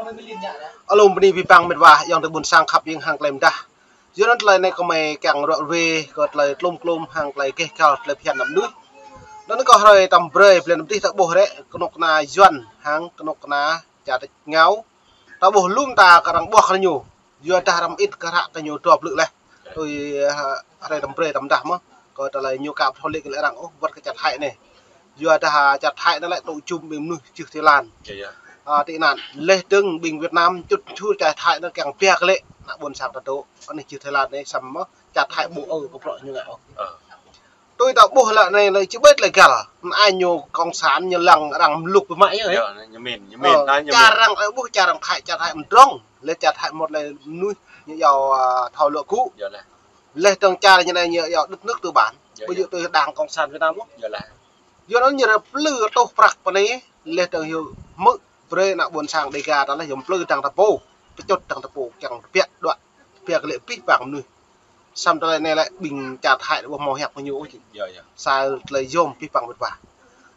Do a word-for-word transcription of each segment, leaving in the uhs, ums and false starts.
Alum bơni abih bang met wa ayŏng adơi ƀuôn sang khăp hing hăng tơlơi mơdah. Yua anŭn tơlơi anai kơmơi kiăng ruai ruai kơ tơlơi klum klum hăng tơlơi gêh gal tơlơi phiăn anăp mơnuih. Anŭn kơ hrơi tơm brơi blan năm tih ta ƀuh rĕ kơnuk kơna Yuan hăng kơnuk kơna čar tač rơngiao. Ta ƀuh lŏm ta kơ arăng ƀuah kơ ñu. Yua dah arăng mơit kơ hră kơ ñu dua blư̆ laih. Tui, ơ, hrơi tơm brơi tơm dah mơ̆. Kơ tơlơi ñu ka ƀu thâo lĕ kơ lĕ arăng ôh, wơ̆t kơ čar Thái anai. Yua dah čar Thái anai lĕ tŭ jum ƀing mơnuih jưh Thái Lan. Ơ, tị nạn. Laih dơ̆ng ƀing Việt Nam čut čur čar Thái anai kiăng pia kơ lĕ. Ană ƀuôn sang ta dŏ. Anai jưh Thái Lan anai samơ̆ čar Thái ƀu ư kơ bruă ñu ngă ôh. Tui ta ƀuh lĕ anai lĕ či ƀai tơlơi gal. Anai ñu cộng sản ñu lăng arăng mluk ƀu mă yơh. Ơ, ñu min, ñu min, anai ñu čar min. Arăng, ơ, ƀuh čar arăng Thái, čar Thái mdrŏng. Lĕ čar Thái mơ̆t lĕ mơnuih ñu yua, ơ, thâo luă gŭ. Laih dơ̆ng čar ñu anai ñu yua đất nước tư bản. Ƀu djơ̆ tui đảng cộng sản Việt Nam ôh. Yua anŭn ñu ră plư tuh prăk pơ anai, laih dơ̆ng hyu hmư̆ brơi ană ƀuôn sang Dega ta laih yom plư dăng ta pô, pơčŭt dăng ta pô, kiăng tơbiă đuaĭ, tơbiă kơ lĕ abih bang mơnuih. Samơ̆ tơlơi anai lĕ ƀing čar Thái ƀu hmâo hiăp kơ ñu ôh. Sa tơlơi yom abih bang met wa.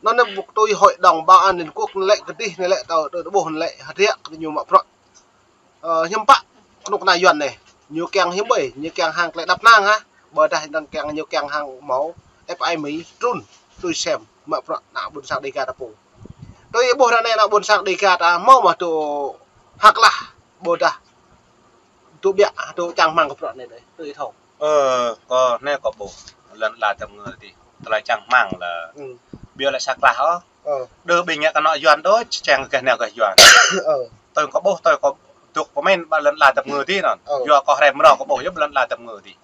Anŭn anai ƀuh tui Hội đồng Bảo an Liên Quốc anai lĕ kơdih anai lĕ ta, ta, ta ƀuh anai lĕ hơdră kơ ñu mă bruă. Ơ, hiư̆m pă kơnuk kơna Yuan anai. Ñu kiăng hiư̆m ƀơi, ñu kiăng hăng tơlơi đăp năng hă. Ƀôdah anŭn kiăng ñu kiăng hăng hmâo ép ai Mi trŭn tui sem mă bruă ană ƀuôn sang Dega ta pô. Tui ƀuh ră anai ană ƀuôn sang Dega ta hmâo mơ̆ dŏ hơklah ƀôdah dŏ ƀiă dŏ čang hmang kơ bruă anai dơi. Tui thâo. Ơ, kơ anai kơ ƀuh lŏn ala tơm ngư tih. Tơlơi čang hmang lĕ. Ƀiă lĕ sa klah ôh. Đơ ƀing ngă kơ anŏ Yuan đôč, čang gah nao gah Yuan. Tơl kơ ƀuh, tơl kơ dŏ pơmĭn ƀă lŏn ala tơm ngư tih anŭn. Yua kơ hrăm mrâo kơ ƀuh, yua ƀă lŏn ala tơm ngư tih.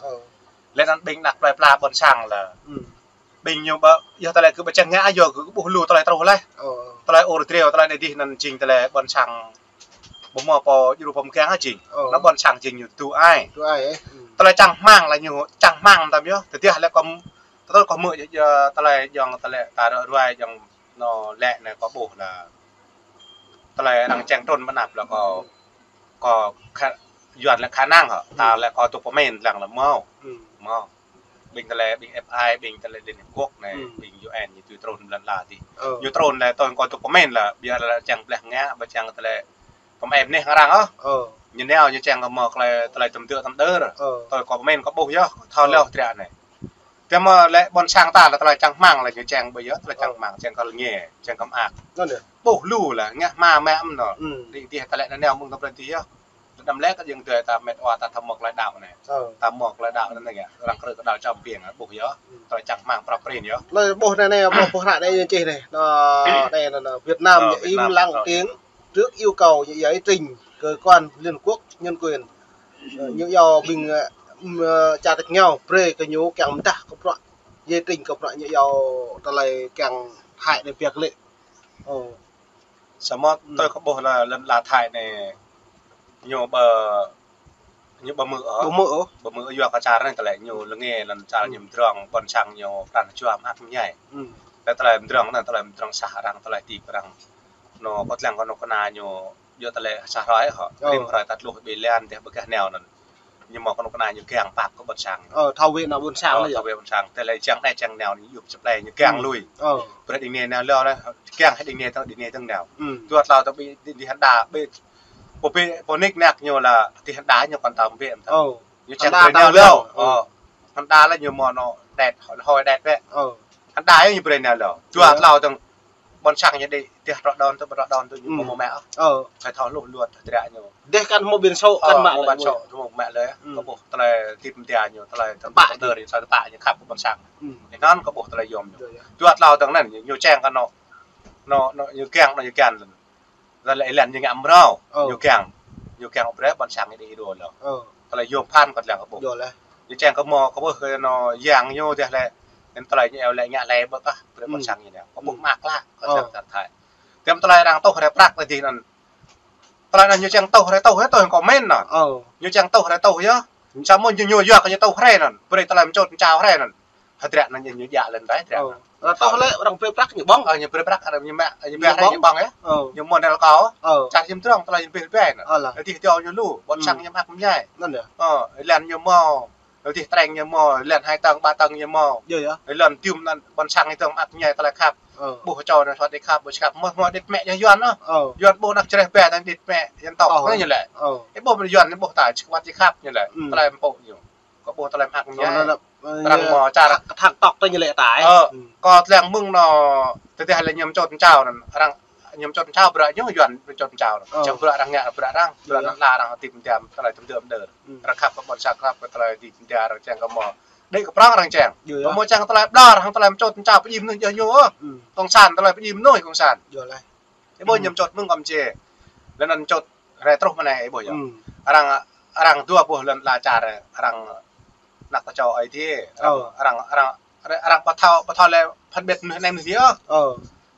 Lĕ anŭn ƀing ană plơi pla ƀôn sang lĕ. Ƀing ñu ƀă, yua tơlơi kơ ƀă čang ngă, yua kơ ƀuh lu tơlơi truh laih. Tơlơi ur driâo, tơlơi anai dih anŭn jing tơlơi ƀôn sang ƀu hmâo pô djru pô mơgang hă jing. Anŭn ƀôn sang jing ñu tŭ ai. Tui ai, ơ. Tơlơi čang hmang lĕ ñu čang hmang tơm yơh. Tơdah lĕ kơ, tơl kơ hmư̆, ơ, tơlơi jŏng tơlơi ta ră ruai jŏng anŏ lĕ anai kơ ƀuh lĕ. Tơlơi arăng čang trŭn mơnăp lĕ kơ, kơ kha-, Yuan lĕ khả năng hă. Ta lĕ kơ dŏ pơmĭn lăng lĕ hmâo. Hmâo. Ƀing tơlơi, ƀing ép ai, ƀing tơlơi Liên Hiệp Quốc anai, ƀing U N ñu tui trŭn lŏn ala tih. Ñu trŭn lĕ tơl kơ dŏ pơmĭn lĕ, ƀiă lĕ čang blah ngă, ƀă čang tơlơi pơmĭn anai hăng arăng ôh. Ñu nao ñu čang kơ hmâo tơlơi, tơlơi tơm dơ̆ tơm đơr. Tơl kơ pơmĭn kơ ƀuh yơh, thâo lŏh triă anai. Tơma lĕ ƀôn sang ta lĕ tơlơi čang hmang lĕ ñu čang ƀơi yơh, tơlơi čang hmang, čang kơ lĕ ngă, čang kơ mơak. Ƀuh lu lĕ, ngă hma mă mơ̆n anŭn. Đĭ dih tơlơi anai nao mơ̆ng tơm brơi tih yơh. Đăm lĕ kơ jing tui ta met wa ta thâo hmâo tơlơi đaŏ anai. Ta hmâo tơlơi đaŏ anai ngă, arăng krư̆ kơ đaŏ čăm piêng, ƀuh yơh. Tơlơi čang hmang prăp prin yơh. Tơlơi ƀuh anai anai, ƀuh pơhră anai ñu čih anai. Anai, anai, anai, Việt Nam ñu im lặng tiếng trước yêu cầu ñu giải trình cơ quan Liên Quốc nhân quyền. Ơ, ñu yua ƀing, ơ, ưm, ơ, čar tač rơngiao, brơi kơ ñu kiăng mơdah kơ bruă. Giải trình kơ bruă ñu yua tơlơi kiăng Thái anai biă lĕ. Samơ̆ tơl kơ ƀuh lĕ lŏn ala Thái anai ñu ƀă, ñu ƀă hmư̆ ôh. Ƀă hmư̆ ôh. Ƀă hmư̆ yua kơ čar anai tơlơi ñu lĕ ngă lŏn čar ñu mdrŏng ƀôn sang ñu pran jua mơak mơñai. Tơlơi tơlơi mdrŏng anŭn tơlơi mdrŏng sah arăng tơlơi tip arăng. Anŏ kơ lăng kơ anŏ kơna ñu yua tơlơi sah hrơi hă. Rĭm hrơi ta tluh ƀơi lan dih ƀơi gah nao anŭn. Ñu hmâo kơnuk kơna ñu kiăng pap kơ ƀôn sang. Ơ, thâo wơ̆t ană ƀôn sang. Ơ, thâo wơ̆t ƀôn sang. Tơlơi čang anai čang nao ñu yŭp čơplĕ ñu kiăng lui. Brơi đing anai nao lơ anai, kiăng hĭ đing anai tơ̆ng, đing anai tơ̆ng nao. Dua tlâo tơ̆ng ƀing đing hơnda, ƀing pô nik nak ñu lĕ đing hơnda ñu kăn tơ̆ng ƀĕ. Ñu čang brơi nao lơ. Hơnda lĕ ñu hmâo anŏ đet, hơi đet ƀĕ. Hơnda ñu brơi nao lơ. Dua tlâo tơ̆ng ƀôn sang ñu đĭ, dih trŏ đon tơ, trŏ đon tơ, ñu ƀu hmâo mă ôh. Thâo luh luăt, hơdră ñu. Dih kăn hmâo biển số, kăn mă lĕ. Biển số, hmâo mă lĕ. Kơ ƀuh tơlơi tip mơtia ñu, tơlơi tơpă ñu, tơlơi tơpă ñu khăp kơ ƀôn sang. Anŭn kơ ƀuh tơlơi yôm ñu. Dua tlâo tơ̆ng anŭn, ñu čang kơ anŏ, anŏ, anŏ, ñu kiăng, anŏ ñu kiăng. Tơlơi lĕ ih lăng ñu ngă mrâo, ñu kiăng. Ñu kiăng brơi ƀôn sang ñu đĭ đô lơ. Tơlơi yôm phăn kơ lăng kơ ƀuh. Ñu čang kơ hmâo, kơ ƀuh kơ anŏ yang ñu dih lĕ. Anŭn tơlơi ñu iâu lĕ ngă lĕ ƀơi kah, brơi ƀôn sang ñu nao. Kơ ƀuh mơak lă, kơ čar Thái. Tơm tơlơi arăng tuh rai prăk lĕ dih anŭn. Tơlơi anŭn ñu čang tuh rai tuh, tuh kơ mĭn anŭn. Ñu čang tuh rai tuh yơh. Samơ̆ ñu, ñu yua kơ ñu tuh rai anŭn. Brơi tơlơi mčŭt mčao rai anŭn. Hơdră anŭn ñu, ñu djă lĕ rai hơdră anŭn. Ơ, tuh lĕ arăng brơi prăk ñu ƀơ̆ng. Ơ, ñu brơi prăk, arăng ñu mă, ñu brơi rai ñu ƀơ̆ng yơh. Ñu hmâo nao kâo. Čar ñu mdrŏng, tơlơi ñu brơi rai anŭn. Ơ, dih dŏ ñu lu, ƀôn sang ñu mơak mơñai. Anŭn yơh. Ơ, ih lăng ñu hmâo Ơ, tih treng ñu mơ̆, lĕn hai tơng, ba tơng ñu mơ̆. Yơh, yơh. Lĕn tium anŭn ƀôn sang ñu tơng mă ñu tơlơi khăp. Ơ. Ƀuh čô ñu soh đĭ khăp, ƀuh khăp, mơ̆, mơ̆ đĭ mĕ ñu Yuan ôh. Ơ. Yuan ƀuh anăk čreh bĕ anŭn đĭ mĕ, Yuan tŏk, ơ, ñu lĕ. Ơ. Ih ƀuh Yuan ñu ƀuh ta, čơkơwăt đĭ khăp ñu lĕ. Ơ. Tơlơi mpŭ ñu. Kâo ƀuh tơlơi mơak ñu. Ơ, lĕ, ơ, arăng mơ̆ čar thang tŏk tơ ñu lĕ ta, ơ. Ơ, kâo tlăng mơ̆ng anŭn, tơdah lĕ ñu mơčot mơčao anŭn, arăng ñu mơčot mơčao bruă ñu Yuan mơčot mơčao anŭn. Ơ. Čang bruă arăng ngă, bruă arăng, bruă anŭn la arăng tĭp mơdiăm, tơlơi tơm dơm dơr. Ơ. Arăng khăp kơ ƀôn sang khăp kơ tơlơi tĭp mơdiăm arăng čang kơ mơ̆. Đĭ kơ prong arăng čang. Yơh, yơh. Mơ̆ čang tơlơi ƀlŏr, hăng tơlơi mơčot mơčao pơjing mơnuih yơh ñu ôh. Ơ. Cộng sản, tơlơi pơjing mơnuih cộng sản. Yơh lĕ. Ih ƀuh ñu mơčot mơ̆ng kơ mơčê. Lĕ anŭn mơčot rai truh mơ̆n anai ih ƀuh yơh. Ơ. Arăng, arăng dua ƀuh lŏn la čar, arăng anăk ta čô ai tiê. Ơ. Arăng, arăng, arăng, arăng pơthâo, pơthâo lĕ phân biệt mơnuih anai mơnuih tiê. Ơ.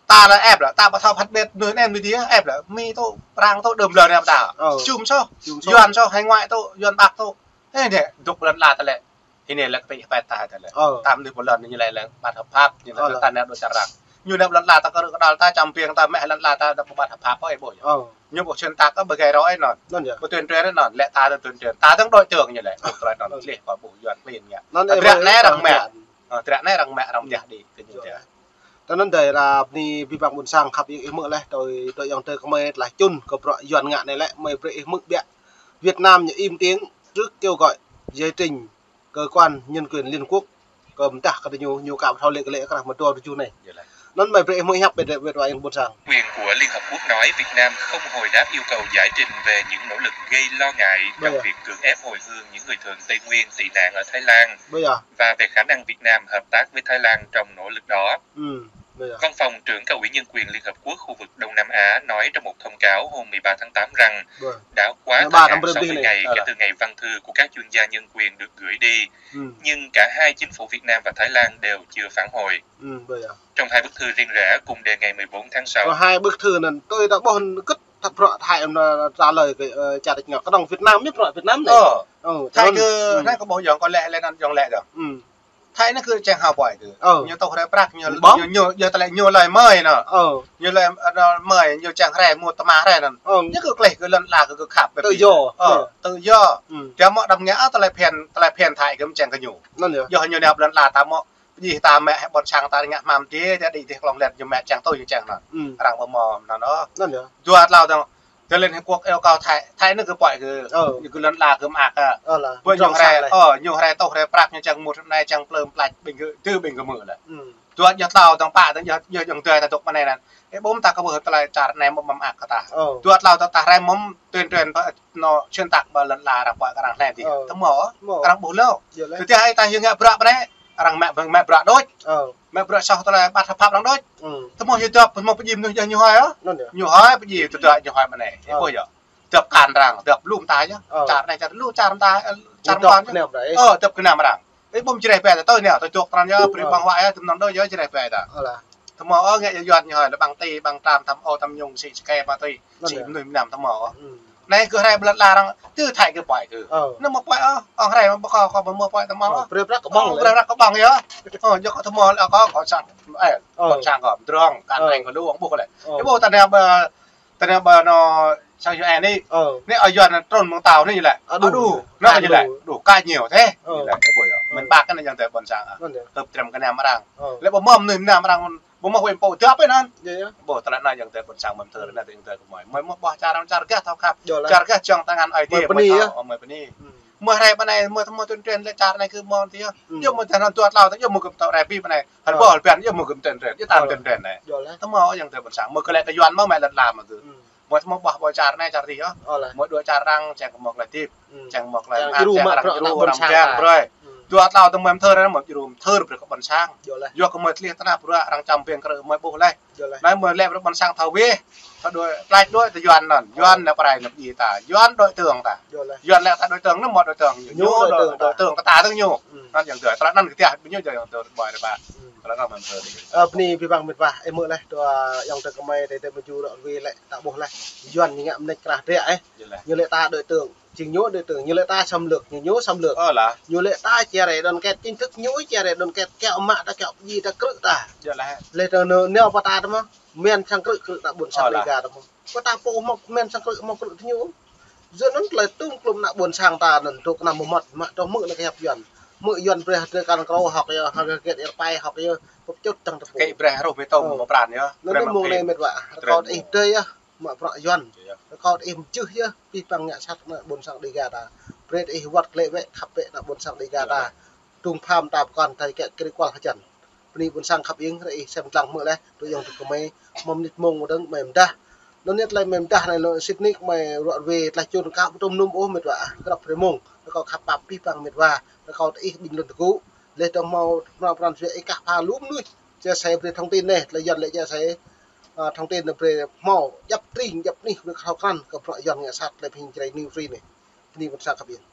Ta lĕ ĕp lĕ, ta pơthâo phân biệt mơnuih anai mơnuih tiê, ĕp lĕ. Mi tŭ, Prang tŭ, đơm lơ anai ta. Ơ. Čum soh. Čum soh. Yuan soh, hải ngoại tŭ, Yuan ƀă tŭ. Ơ, anai, dŏ lŏn la ta lĕ. Anai lĕ kơ pĕ pĕ ta ta lĕ. Ơ. Ta mơnuih pơ lŏn ñu lĕ lĕ ƀăt hợp pháp, ñu lĕ. Ơ, lĕ. Ta nao dŏ čar arăng. Ñu nao lŏn la ta kơ rơ̆k kơdal ta čăm piêng ta mĕ lŏn la ta dŏ ƀăt hợp pháp ôh ih ƀuh yơh. Ơ. Ñu ƀuh xuyên tạc kơ ƀơi gai rô ih anŭn. Anŭn yơh. Ƀu tuyên truyền ih anŭn, lĕ ta dŏ tuyên truyền. Ta dŏ đối tượng ñu lĕ. Ơ. Tơlơi anŭn lĕ kơ ƀuh Yuan klin ngă. Anŭn ih ƀuh. Dră anai arăng mă. Ơ, dră anai arăng mă arăng mơdiah đĭ kơ ñu yơh. Tơ anŭn dai ra bơni abih bang ƀôn sang khăp ih hmư̆ leh, tui, tui ayŏng adơi kơmơi tơlơi čun kơ bruă Yuan ngă anai lĕ, mơi brơi ih hmư̆ biă. Việt Nam ñu im tiếng trước kêu gọi giải trình cơ quan nhân quyền Liên Quốc kơ mơdah kơ ñu, ñu ka pơthâo lĕ kơ lĕ krah mơdua tơjuh anai. Yơh lĕ. Anŭn mơi brơi ih hmư̆ hiăp biă, biă wa ayŏng ƀôn sang. Quyền của Liên Hợp Quốc nói Việt Nam không hồi đáp yêu cầu giải trình về những nỗ lực gây lo ngại trong việc cưỡng ép hồi hương những người thường Tây Nguyên tị nạn ở Thái Lan và về khả năng Việt Nam hợp tác với Thái Lan trong nỗ lực đó. Văn phòng trưởng Cao ủy Nhân quyền Liên Hợp Quốc khu vực Đông Nam Á nói trong một thông cáo hôm mười ba tháng tám rằng đã quá thời hạn sáu mươi ngày kể từ ngày văn thư của các chuyên gia nhân quyền được gửi đi, nhưng cả hai chính phủ Việt Nam và Thái Lan đều chưa phản hồi. Trong hai bức thư riêng rẽ cùng đề ngày mười bốn tháng sáu. Hai bức thư anŭn, tui ta ƀuh kơ̆t thăp bruă Thái anŭn trả lời kơ, ơ, čar đĕč ngă kơnơ̆ng Việt Nam, mĭt bruă Việt Nam anai. Ơ. Ơ, Thái kơ, Thái kơ ƀuh yơh, kơ lĕ, lĕ anŭn yơh lĕ dơ̆ng. Thái anai kơ čang hao ƀuai kơ. Ơ. Ñu tŏ rai prăk, ñu, ñu, ñu, ñu tơlơi, ñu tơlơi mơi anŭn. Ơ. Ñu tơlơi, ơ, mơi, ñu čang rai, mŭt tơma rai anŭn. Ơ. Ñu kơ kleh kơ lŏn la kơ, kơ khăp. Tự do. Ơ, tự do. Tơdah mơ̆ đăm ngă tơlơi phiăn, tơlơi phiăn Thái kơ čang kơ ñu. Anŭn yơh. Yơh ñu nao lŏn la ta mơ̆. Pơjing ta mĕ ƀôn sang ta ngă hmam tiê, ta đĭ tih klŏng lĕ ñu mĕ čang tui ñu čang anŭn. Arăng ƀu mơ̆ anŭn ôh. Anŭn yơh. Dua tlâo tơ̆ng, tơlơi Liên Hợp Quốc yêu cầu Thái, Thái anŭn kơ ƀuai kơ, ơ, ñu kơ lŏn la kơ mơak kơ. Ơ lĕ. Ƀuh ñu rai, ơ, ñu rai tŏ rai prăk ñu čang mŭt anai čang plơ̆m plač ƀing kơ, tơ ƀing kơ mơ̆ lĕ. Dua ñu tlâo tơ̆ng pă tơ̆ng yơh, yơh ayŏng adơi ta dŏ mơ̆ng anai anŭn. Ih ƀuh ta kơ ƀuh tơlơi čar anai mơ̆ mơak kơ ta. Ơ. Dua tlâo tơ̆ng ta rai mơ̆ tuyên truyền pơ anŭn xuyên tạp ƀơi lŏn la arăng ƀuai kơ arăng hlĕ dih. Ơ. Tơmơ̆. Arăng ƀuh lĕ. Yơh lĕ. Tơdah ih ta hyu ngă bruă mơ̆ng anai, arăng mĕ, mĕ bruă đôč. Ơ. Mĕ bruă soh tơlơi ƀăt hợp pháp arăng đôč. Tơmơ̆ hyu dŏp, tơmơ̆ pơjing mơnuih yơh ñu hơi ôh. Anŭn yơh. Ñu hơi pơjing tơdơi ñu hơi mơ̆ng anai. Ih ƀuh yơh. Dŏp kăn arăng, dŏp lŏm ta yơh. Ơ. Čar anai čar lu čar ta, ơ, čar mơ̆n yơh. Ơ, dŏp gơnam arăng. Ih ƀuh čreh bĕ ta, tui anai, ta čŏk tran yơh, brơi ƀơ̆ng huă yơh, tơm năn đôč yơh, čreh bĕ ta. Ơ lĕ. Tơmơ̆ ôh, ngă yua Yuan ñu hơi, lĕ ƀăng ti, ƀăng tram, tham ô, tham nhũng, sĭ skai, ma túy, sĭ mơnuih mơnam tơmơ̆ ôh. Anai kơ rai ƀơi lŏn la arăng, tơ Thái kơ ƀuai kơ. Ơ. Anŭn mơ̆ ƀuai ôh, ong rai mơ̆ ƀu kơ, kơ ƀu mơ̆ ƀuai tơmơ̆ ôh. Brơi prăk kơ ƀơ̆ng lĕ. Brơi prăk kơ ƀơ̆ng yơh. Ơ, yua kơ tơmơ̆ lĕ kơ, kơ sang, ơ, kơ sang kơ, drong, kăn reng kơ lu, ong ƀuh lĕ. Ơ. Ih ƀuh ta anai ƀơi, ta anai ƀơi anŭn, sang U N anai. Ơ. Anai ơ Yuan trŭn mơ̆ng tao anai lĕ. Aduh. Aduh, anŭn lĕ. Aduh, ka ñu thế. Ơ. Lĕ, ih ƀuh yơh. Ơ. Mơ̆n ƀă kơ anai ayŏng adơi ƀôn sang. Anŭn yơh. Hơp trem kơ gơnam arăng. Ơ. Lĕ ƀu mơ̆ mơnuih mơnam arăng ƀu mơ̆ huĭ pô dŏp ih anŭn. Yơh, yơh. Ƀuh tơlơi anai ayŏng adơi ƀôn sang mơ̆n thơ anai ayŏng adơi kơ mơi. Mơi mơ̆ ƀuh čar arăng čar gah thâo khăp. Yơh lĕ. Čar gah čŏng tơngan ai tiê mơi pơni thâo, yơh. Mơi pơni. Mơi rai ƀơi anai mơi tơmơ̆ tuyên truyền lĕ čar anai kơ mơi tiê. Yơh mơi tơngan dua tlâo tơ̆ng yơh mơi kơ tơ̆ rai pi ƀơi anai. Hơr ƀuh hơr ƀiăn yơh mơi kơ tuyên truyền. Yơh ta tuyên truyền anai. Yơh lĕ. Tơmơ̆ ayŏng adơi ƀôn sang. Mơi kơ lĕ kơ Yuan mơ̆ mĕ lŏn la mơi kơ. Mơi tơmơ̆ ƀuh ƀơi čar anai čar adih yơh. Mơi dŏ čar arăng čang kơ mơi kơ lĕ tĭp. Čang mơ̆ klei mă, čang arăng djru arăng ƀiă brơi. Dua tlâo tơ̆ng mơ̆n thơ anai mơ̆ djru thơ brơi kơ ƀôn sang. Yua kơ mơi tlih tơnah bruă arăng čăm ƀing krư̆ mơi ƀuh leh. Anai mơi lĕ brơi ƀôn sang thâo weh. Thâo đuaĭ, tlaih đuaĭ tơ Yuan anŭn. Yuan lĕ pơrai anăp djai ta. Yuan đối tượng ta. Yuan lĕ ta đối tượng anŭn mơ̆ đối tượng ñu. Ñu đối tượng ta tơ̆ng ñu. Anŭn ayŏng adơi. Tơlơi anŭn kơ tiah ƀing ñu ayŏng adơi ƀơi rơbat. Tơlơi anŭn mơ̆n thơ. Ơ, bơni abih bang mĕt wa, ih hmư̆ leh, dua ayŏng adơi kơ mơi tơdơi mơi djru ră weh lĕ ta ƀuh leh. Yuan ñu ngă mơneč krah dră ih. Ñu lĕ ta đối tượng. Jing ñu đối tượng, ñu lĕ ta xâm lược, ñu, ñu xâm lược. Ơ lĕ. Ñu lĕ ta chia rẽ đoàn kết chính thức, ñu chia rẽ đoàn kết, kiaŏ mă ta, kiaŏ pơjing ta, krư̆ ta. Yơh lĕ. Lĕ tơ nơ, nơ pơ ta tơmơ̆, mơ̆n sang krư̆, krư̆ ta ƀôn sang Dega tơmơ̆. Pơ ta pô hmâo mơ̆n sang krư̆, hmâo krư̆ tơ ñu. Yua anŭn tơlơi tŭm klŭm ană ƀôn sang ta anŭn, dŏ kơnăm mơmŏt, mă tơ hmư̆ anai kơ hiăp Yuan. Mơ̆ Yuan brơi hơdrơi kăn krô hŏk yơh, hơdrơi hơget ir pai hŏk yơh, pơčut tăng tơpŭ. Kĕ brơi rôh bê tông mơ̆ pran yơh. Năn mơ̆ng anai mĕt wa, rơkâo ih brơi yơh, mă bruă Yuan. Rơkâo ih mjưh yơh, pih păng ngă sat ană ƀôn sang Dêga ta. Brơi ih wăt klĕ wĕ khăp wĕ ană ƀôn sang Dêga ta. Trung pham ta pơkŏn tơlơi kĕ kri kual hơjăn. Bơni ƀôn sang khăp ing, ră ih sem lăng mơ̆ leh, tui yong tui kơmơi, mơ̆ mơnit mông mơdơ̆ng mơi mdah. Năn yơh tơlơi mơi mdah anai lŏ sĭt nik mơi ruă ruê tơlơi čun kâo ƀu tôm num ôh mĕt wa. Grăp brơi mông, rơkâo khăp pap pih păng mĕt wa, rơkâo ih ƀing lŏn tơgŭ. Leh dong hmâo pran pran jua ih kah pha lŭm nuih. Chia sẻ brơi thông tin anai, tơlơi Yuan lĕ chia sẻ, a, thông tin anai brơi hmâo, djăp tring, djăp anih, brơi khăp krăn, kơ bruă Yuan ngă sat, tơlơi phing jrei niu sui anai. Bơni ƀôn sang khăp ing.